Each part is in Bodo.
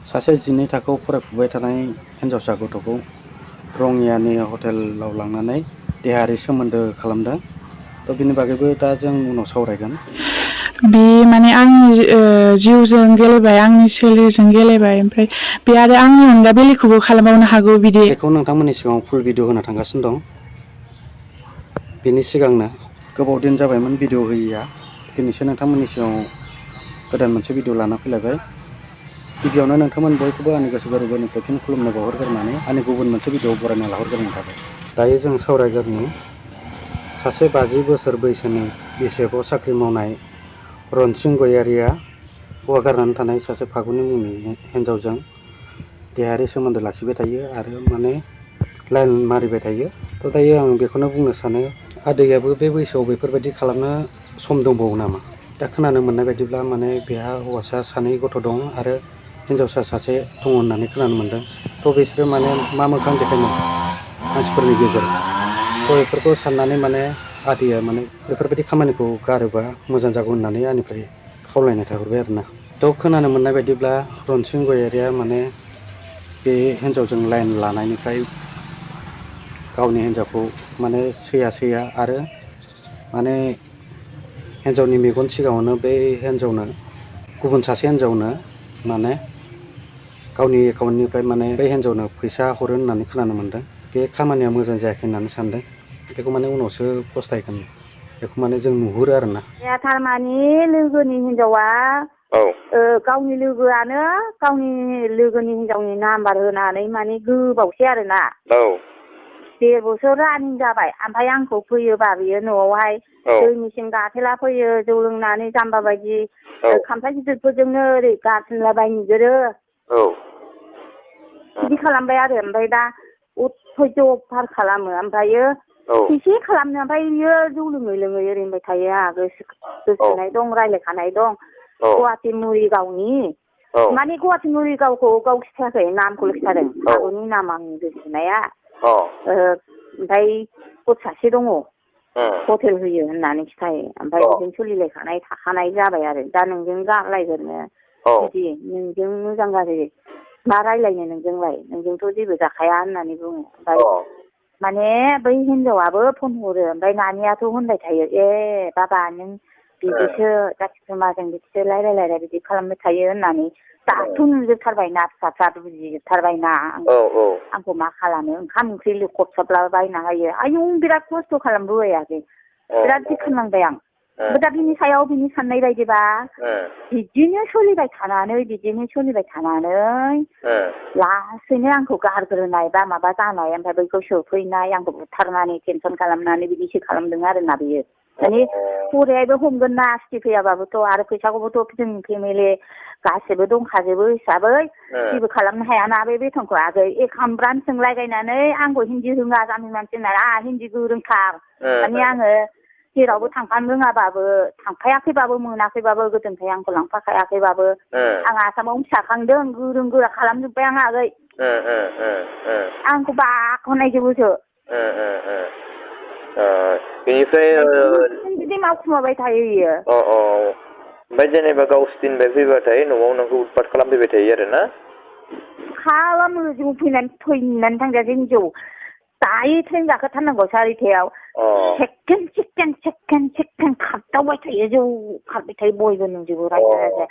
सासे 12 थाखोआव फरायफुबाय थानाय हिन्जावसा गथ'खौ रङियानि हटेलाव लांनानै देहायारि सोमोन्दो खालामदों। बिनि बागैबो दा जों उनाव सावरायगोन। बे माने आंनि जिउजों गेलेबाय, आंनि सोलेरजों गेलेबाय, ओमफ्राय बे आरो आंनि अनगा बेलेगखौबो खालामबावनो हागौ बिदि। बेखौ नोंथांमोननि सिगाङाव फुल भिडिअ होनो थांगासिनो दं। बेनि सिगांनो गोबाव दिन जाबायमोन भिडिअ होयैया। दिनैसो नोंथांमोननि सिगाङाव गोदान मोनसे भिडिअ लाना फैलायबाय। गिबियावनो नोंथांमोन बयखौबो आंनि गोसो गोरबोनिफ्राय फिन खुलुमनाय बावहरग्रोनानै आंनि गुबुन मोनसे भिडिअ बरायना लाहरग्रोनाय थाबाय। दायो जों सावरायगोरनि सासे 50 बोसोर बैसोनि बिएसएफआव साख्रि मावनाय रनसिं गयारिया हौवा गारनानै थानाय सासे फागुनि मुंनि हिन्जावजों देहायारि सोमोन्दो लाखिबाय थायो आरो माने लाइन मारिबाय थायो। दायो आं बेखौनो बुंनो सानो, आदैयाबो बे बैसोआव बेफोरबायदि खालामनो सम दंबावो नामा? दा खोनानो मोननाय बायदिब्ला माने बेहा हौवासा 2 गथ' दं आरो हिन्जावसा 1 दङ होननानै खोनानो मोनदों। बिसोरो माने मा मोखां देखायनो मानसिफोरनि गेजेराव। बेफोरखौ साननानै माने आदैया माने बेफोरबायदि खामानिखौ गारोबा मोजां जागौ होननानै आंनिफ्राय खावलायनाय थाहरबाय आरोना। खोनानो मोननाय बायदिब्ला रनसिं गयारिया माने बे हिन्जावजों लाइन लानायनिफ्राय गावनि हिन्जावखौ माने सैया आरो माने हिन्जावनि मेगन सिगाङावनो बे हिन्जावनो गुबुन सासे हिन्जावनो माने गावनि एकाउन्टनिफ्राय माने बे हिन्जावनो फैसा हरो होननानै खोनानो मोनदों। बे खामानिया मोजां जायाखै होननानै सानदों। बेखौ माने उनावसो फस्थायगोन, बेखौ माने जों नुहुरो आरोना। थारमानि लोगोनि हिन्जावा गावनि लोगोआनो गावनि लोगोनि हिन्जावनि नाम्बार होनानै माने गोबावसै आरोना। 1.5 बोसोर रानिं जाबाय। ओमफ्राय आंखौ फैयोबा बियो न'आवहाय दै मेचिन गाथेला फैयो, जौ लोंनानै जाम्बा बायदि खामफ्लाय गिदिरफोरजोंनो ओरै गारसिनलाबाय नुगोरो। बिदि खालामबाय आरो। ओमफ्राय दा अथ्यज अभार खालामो। ओमफ्रायो एसे खालामनो, ओमफ्राय बियो जौ लोङै ओरैनोबाय थायो। आंहा गोसोनाय दं, रायज्लायखानाय दं। गुवाहाटि मुरिगावनि माने गुवाहाटि मुरिगावखौ गाव खिथायाखै, नामखौल' खिथादों। फागुननि नाम आंनि गोसोनाया। ओमफ्राय गथ' 1 दङ, हटेल होयो होननानै खिथायो। ओमफ्राय बिजों सोलिलायखानाय थाखानाय जाबाय आरो। दा नोंजों रायज्लायगोरनो बिदि नोंजों मोजां गाज्रि मा रायज्लायनो नोंजोंलाय, नोंजोंथ' जेबो जाखाया होननानै बुङो। ओमफ्राय माने बै हिन्जावाबो फन हरो। ओमफ्राय नानियाथ' होनबाय थायो, बाबा नों बिदिसो जाथि खुरमाजों बिदिसो रायज्लाय बिदि खालामबाय थायो होननानै। दाथ' नुजोबथारबायना, फिसाफ्रा बुजिजोबथारबायना आंखौ मा खालामो, ओंखाम ओंख्रि लुखबसाब्ला बायना होयो। आयौ बिराद खस्थ' खालामबोबाय आगै, बिराद दिखांनांबाय आं। ओमफ्राय दा बिनि सायाव बिनि साननाय बायदिबा बिदिनो सोलिबाय थानानै लासैनो आंखौ गारग्रोनाय बा माबा जानाय, ओमफ्राय बैखौ सोफैनाय, आंखौ बुथारनानै टेनसन खालामनानै बिदिसो खालामदों आरोना बियो। माने हरैहायबो हमगोन ना, सिटि फैयाबाबोथ' आरो फैसाखौबोथ' जों फेमिलि गासिबो दंखाजोबो हिसाबै जेबो खालामनो हायाना बे बेथनखौ आगै। एकाउन्ट ब्रान्स सोंलायलायनानै आंखौ हिन्दी रोङा जाम्बि मानसि होननानै, आंहा हिन्दी गोरोंथार। माने आङो जेरावबो थांफानो रोङाबाबो, थांफायाखैबाबो मोनाखैबाबो, गोदोनिफ्राय आंखौ लांफाखायाखैबाबो आं आसामावनो फिसाखांदों, गोरों गोरा खालामजोब्बाय आं आगै। आंखौ बाख्नायजोबोसो। बेनिफ्राय बिदि मावखुमाबाय थायो बियो। ओमफ्राय जेनेबा गावसिनिफ्राय फैबाथाय न'आव नोंखौ उतपात खालामफैबाय थायो आरोना? खालामो, जौ फैनानै थांजायासै जौ। दायो ट्रेन गाखोथारनांगौ 4टायाव। सेकेन्ड खारदावबाय थायो, जौ खारबाय थायो। बयबो नुजोबो, रायजो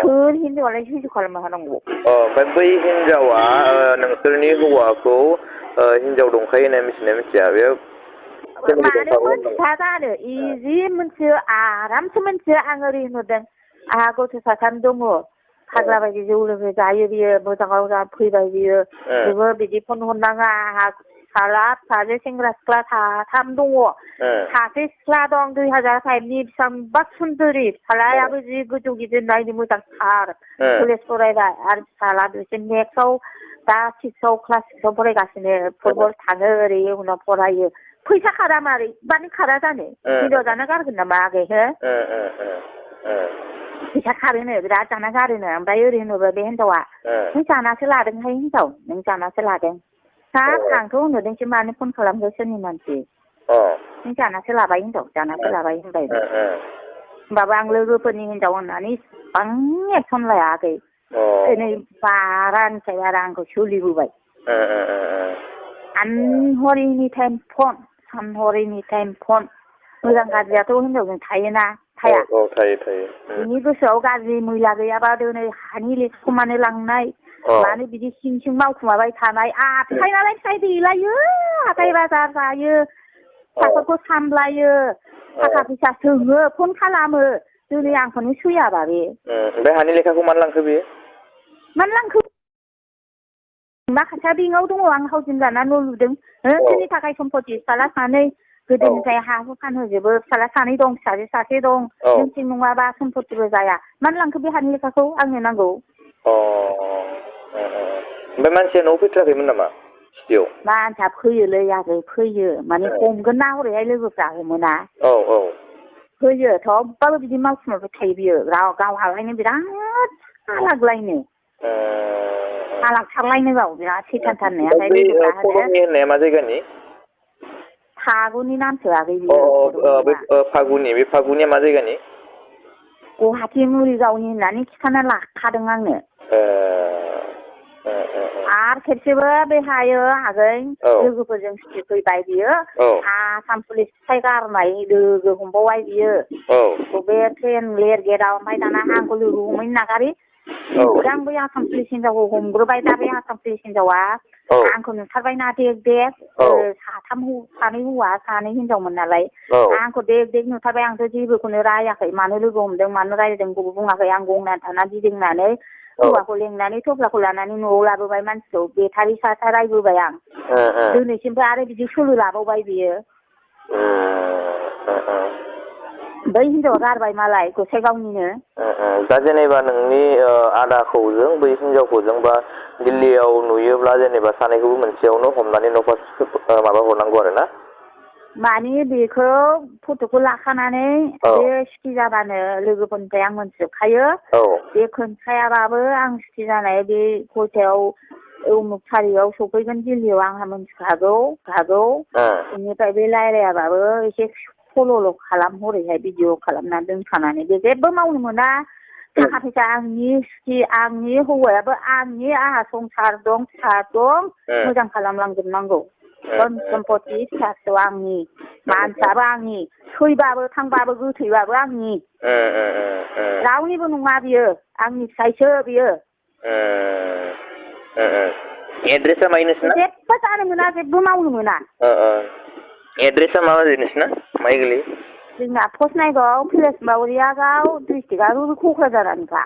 सोर हिन्जावालाय सैज' खालामनो हानांगौ। ओमफ्राय बै हिन्जावा नोंसोरनि हौवाखौ हिन्जाव दंखायो होनना मिथिना मिथिया? बे मानो मोनथिया जानो, इजि मोनथियो, आरामसे मोनथियो। आं ओरै होनहरदों, आंहा गथ' 3 दङ, फाग्ला बायदि जौ लोङो जायो बियो, मोजाङाव जा फैबाय बियो। नोङो बिदि फन हरनाङा, आंहा फिसाजो सेंग्रा सिख्ला 3 दङ। सासे सिख्ला दं 2005नि, बेसेबांबा सुन्दरि। फिसालायाबो जि गोजौ गिदिर, नायनो मोजांथार, कलेज फरायबाय। आरो फिसाला बिसोर नेक्स्टआव दा 6आव क्लास 6आव फरायगासिनो, फुटबल थाङो, ओरै उनाव फरायो। फैसा खारा मारै, मानो खारा जानो? हिनजाव जाना गारगोन नामा आगै, हो? फैसा खारोनो, बिराद जाना गारोनो। ओमफ्राय ओरै होनहरबाय बे हिन्जावा, नों जानासो लादोंहाय हिन्जाव, नों जानासो लादों। थांथ' होनहरदोंसो, मानो फन खालामखो, सोरनि मानसि? नों जानासो लाबाय हिन्जाव, जानासो लाबाय होनबाय। होमबाबो आं लोगोफोरनि हिन्जाव होननानै इसिबां एक्सन लाया आगै। नै बारानिफ्राय बारा आंखौ सोलिबोबाय सानहरैनि टाइम फन सानहरैनि टाइम फन मोजां गाज्रियाथ' हिनजावजों थायोना थाया थायो बिनि गोसोआव गाज्रि मैला गैयाबा दिनै हानि लेखाखौ मानो लांनाय मानो बिदि सिं सिं मावखुमाबाय थानाय आखाइ नालाय फिसाइ दैलायो हाथाय बाजार जायो फिसाफोरखौ सामलायो थाखा फैसा सोङो फन खालामो दिनै आंखौनो सैयाबा बे ओमफ्राय हानि लेखाखौ मानो लांखो बेयो मानो लांखो माखासेया बेंकआव दङ आं हाउसिं जाना न' लुदों सोरनि थाखाय सम्पति फिसाला सानै गोदोनिफ्राय हा हु फानहोजोबो फिसाला सानै दं फिसाजो सासे दं जोंथिं नङाबा सम्पतिबो जाया मानो लांखो बे हानि लेखाखौ आंनो नांगौ ओमफ्राय मानसिया न'आव फैथाराखैमोन नामा सिटियाव मानसिया फैयोलै आगै फैयो माने हमगोन ना हरैहाय लोगोफ्रा हमोना फैयो थबबाबो बिदि मावखुमाबाय थायो बियो गावहालायनो बिराद सालागलायनो सालागथारलायनो गाव बिराद सैथानथारनो ओमफ्राय लोगोफ्रा होननाया मा जायगानि फागुनि नामसो आगै बियो फागुनि बे फागुनिया मा जायगानि गुवाहाटि मुरिगावनि होननानै खिन्थाना लाखादों आंनो आरो खेबसेबो बे हायो आगै लोगोफोरजों सिटि फैबाय बियो आसाम पुलिस फिथाइ गारनाय लोगो हमबावबाय बियो बे ट्रेन लेर गेटआव ओमफ्राय दाना आंखौ लोगो हमैनो नागारि आं बै आसाम पुलिस हिनजावखौ हमग्रोबाय दा बे आसाम पुलिस हिनजावा आंखौ नुथारबायना देग देग सानै हौवा सानै हिनजावमोन नालाय आंखौ देग देग नुथारबाय आंथ' जेबोखौनो रायाखै मानो लोगो हमदों मानो रायदों बुङाखै आं गंना थाना गिदिंनानै हौवाखौ लेंनानै थफ्लाखौ लानानै न'आव लाबोबाय मानसिखौ बेटारि सा रायबोबाय आं दिनैसिमबो आरो बिदि सोलो लाबावबाय बियो बै हिनजावा गारबाय मालाय गसाइगावनिनो दा जेनेबा नोंनि आदाखौजों बै हिनजावखौजों बा दिल्लीयाव नुयोब्ला जेनेबा सानैखौबो मोनसेयावनो हमनानै न'फास माबा हरनांगौ आरो ना माने बेखौ फट'खौ लाखानानै बे सिटि जाबानो लोगोफोरनिफ्राय आं मोनथिजोबखायो बे खोन्थायाबाबो आं सिटि जानाय बे खयथायाव उमुक थारिखआव सफैगोन दिल्लीयाव आंहा मोनथिखागौ बेनिफ्राय बे रायलायाबाबो एसे फल' खालामहरैहाय भिडिअ खालामनानै दोनखानानै बे जेबो मावनो मोना थाखा फैसा आंनि सिटि आंनि हौवायाबो आंनि आंहा संसार दं फिसा दं मोजां खालामलांजोबनांगौ सम्पति फिसा फिसौ आंनि मानसियाबो आंनि थैबाबो थांबाबो गोथैबाबो आंनि रावनिबो नङा बियो आंनि फिसायसो बियो एड्रेसा माइ नोंसिना जेबो जानो मोना जेबो मावनो मोना एड्रेसा मा बायदि नोंसिना माइ गोलैयो जोंना पस्ट नायगाव भिलेज बावरियागाव डिस्ट्रिक्टआ क'क्राझारानोखा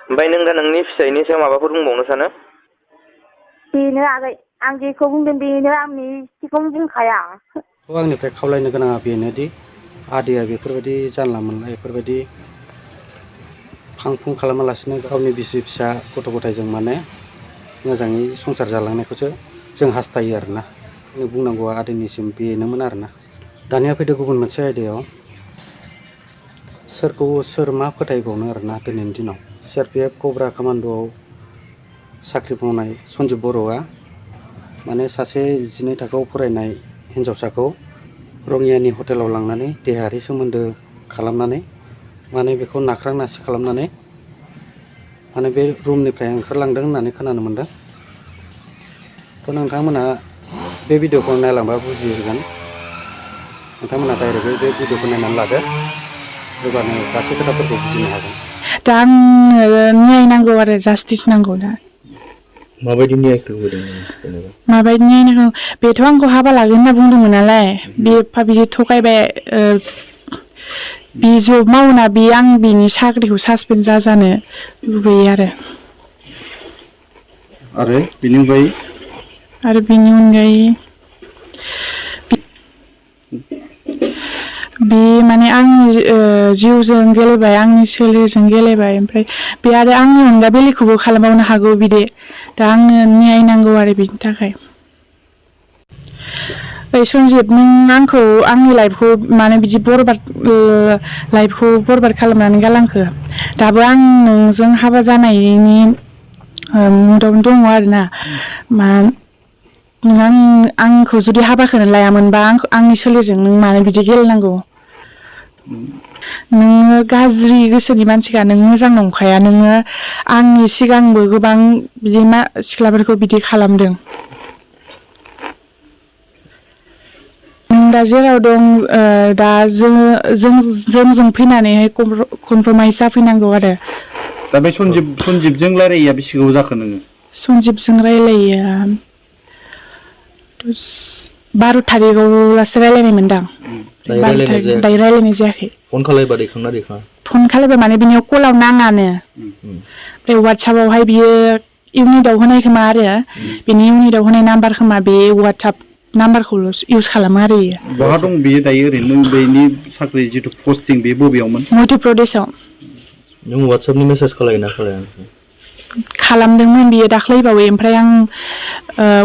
ओमफ्राय नों दा नोंनि फिसायनि सायाव माबाफोर बुंबावनो सानो बेनो आगै आं जेखौ बुंदों बेनो आंनि सिटिखौनो बुंखाया आंनिफ्राय खावलायनो गोनाङा बेनोदि आदैया बेफोरबायदि जानला मोनला बेफोरबायदि फां फुं खालामालासिनो गावनि बिसि फिसा गथ' गथायजों माने मोजाङै संसार जालांनायखौसो जों हास्थायो आरोना आंनि बुंनांगौआ आदैनिसिम बेनोमोन आरोना दानिया फैदो गुबुन मोनसे आयदायाव सोरखौ सोर मा फोथायबावनो आरोना दिनैनि दिनाव CRPF कब्रा कामान्ड'आव साख्रि मावनाय सन्जिब बर'आ माने सासे 12 थाखोआव फरायनाय हिन्जावसाखौ रङियानि हटेलाव लांनानै देहायारि सोमोन्दो खालामनानै माने बेखौ नाख्रां नासि खालामनानै माने बे रुमनिफ्राय ओंखारलांदों होननानै खोनानो मोनदों थ' नोंथांमोना बे भिडिअखौ नायलांबा बुजिगोन नोंथांमोना डाइरेक्टयै बे भिडिअखौ नायनानै लादो अब्लानो गासै खोथाफोरखौ बुजिनो हागोन दा आंनो न्याय नांगौ आरो जास्टिस नांगौ दा माबायदि न्यायखौ होदों जेनेबा माबायदि न्याय नांगौ बेथ' आंखौ हाबा लागोन होनना बुंदोंमोन नालाय बे बिदि थगायबाय बे जब मावोना बे आं बिनि साख्रिखौ सासपेन्ड जाजानो लुबैयो आरो बिनि अनगायै बे माने आंनि जिउजों गेलेबाय आंनि सोलेरजों गेलेबाय ओमफ्राय बे आरो आंनि अनगा बेलेगखौबो खालामबावनो हागौ बिदि दा आंनो न्याय नांगौ आरो बिनि थाखाय सन्जिब नों आंखौ आंनि लाइफखौ माने बिदि लाइफखौ बरबाद खालामनानै गालांखो दाबो आं नोंजों हाबा जानायनि मुदावनो दङ आरोना नों आंखौ जुदि हाबाखौनो लायामोनबा आंनि सोलेरजों नों मानो बिदि गेलेनांगौ नोङो गाज्रि गोसोनि मानसिखा नों मोजां नंखाया नोङो आंनि सिगांबो गोबां बिदि सिख्लाफोरखौ बिदि खालामदों नों दा जेराव दं दा जोंजों फैनानैहाय कमप्रमाइज जाफैनांगौ आरो दा बे सन्जिबजों रायलायैया बेसे गोबाव जाखो नोङो सन्जिबजों रायलायो 12 थारिखआवसो रायलायनाय मोनदां दायो रायलायनाय जायाखै फन खालायबा दैखांना दैखाङा फन खालायबा माने बिनियाव कलाव नाङानो ओमफ्राय वाट्सएपआवहाय बियो इउनिटआव होनाय खोमा आरो बिनि इउनिटआव होनाय नाम्बार खोमा बे वाट्सएप नाम्बारखौल' इउज खालामो आरो इयो बहा दं बियो दायो ओरैनो बेनि साख्रि जिथु पस्टिं बे बबेयावमोन मध्य प्रदेशआव नों वाट्सएपनि मेसेज खालायना खालाया खालामदोंमोन बियो दाख्लैबावै ओमफ्राय आं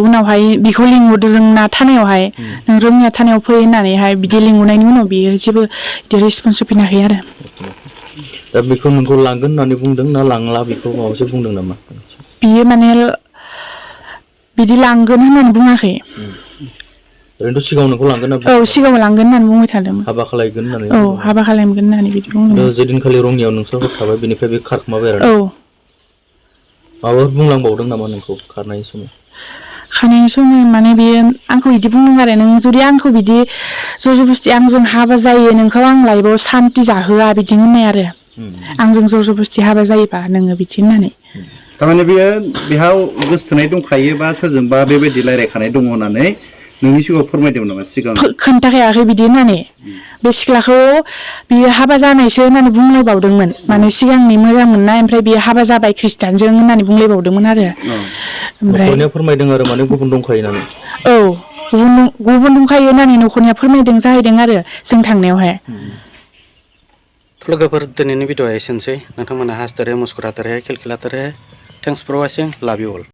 उनावहाय बिखौ लिंहरदोंना थानायावहाय नों रोङिया थानायाव फै होननानैहाय बिदि लिंहरनायनि उनाव बियो जेबो बिदि रेसपन्स होफिनाखै आरो दा बेखौ नोंखौ लांगोन होननानै बुंदों ना लांला बेखौ माबासो बुंदों नामा बियो माने बिदि लांगोन होननानै बुङाखै ओरैनोथ' सिगाङाव नोंखौ लांगोन ना औ सिगाङाव लांगोन होननानै बुंबाय थादोंमोन हाबा खालायगोन होननानै औ हाबा खालामगोन होननानै बिदि बुंदोंमोन जेदिनखालि रङियाव नोंसोर हर थाबाय बेनिफ्राय बे खारखोमाबाय आरो औ माबाफोर बुंलांबावदों नामा नोंखौ खारनायनि समाव माने बियो आंखौ बिदि बुंदों आरो नों जुदि आंखौ बिदि जरजबस्ति आंजों हाबा जायो नोंखौ आं लाइफआव सान्ति जाहोआ बिदि होननाय आरो आंजों जरजबस्ति हाबा जायोबा नोङो बिदि होननानै थारमाने बेहा गोसथोनाय दंखायो बा सोरजोंबा बेबायदि रायलायखानाय दङ होननानै नोंनि सिगाङाव फोरमायदोंमोन नामा सिगां खोन्थाखायाखै बिदि होननानै बे सिख्लाखौ बियो हाबा जानायसो होननानै बुंलायबावदोंमोन माने सिगांनि मोजां मोननाय ओमफ्राय बियो हाबा जाबाय खृष्टानजों होननानै बुंलायबावदोंमोन आरो न'खरनिया फोरमायदों आरो माने गुबुन दंखायो होननानै औ गुबुन दंखायो होननानै न'खरनिया फोरमायदों जाहैदों आरो जों थांनायावहाय लोगोफोर दिनैनि भिडिअ'आ एसेनोसै नोंथांमोना हासथारे मुस्कुराते रहे खिलखिलाते रहे थेंक्स फर वाचिं लाभ इउ अल